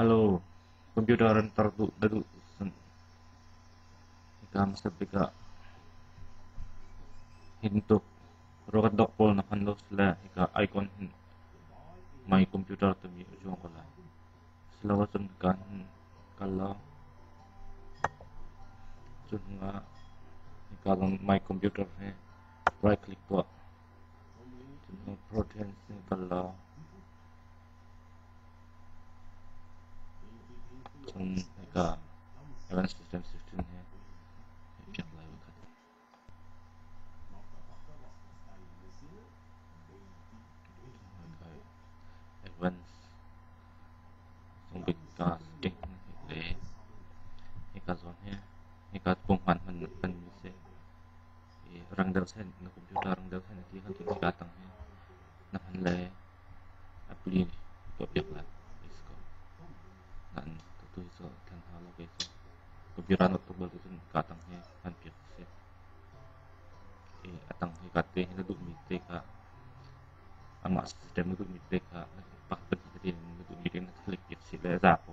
Hello, computer an tar duh na duh cun hika hmasa bik ah hintuk rocket dog pawl na hman lo sile hika icon hin my computer timi a zuang ko lai. Silo ahcun hika hin kal law cu hnu ah hika zong my computer hi right click tuah. Cu hnu proteins hin kal law cun hika Advanced System 16 hi piak lai khat. Advanced zungbik ka setting le hika zawn hi hika punghman hman hmanmi si. I rang deuh sen na computer rang deuh sen ti khan cun hika tang hi na hman le apply tuah piak lai. Nan tu hi cu thlen hau lo kei cu. Computer na tuk bal tu cun ka tang hi hman piak si. I a tang hi ka te hi na duhmi te kha amah system na duhmi te kha pakhat pahnih te na duhmi te na click piak si le za ko.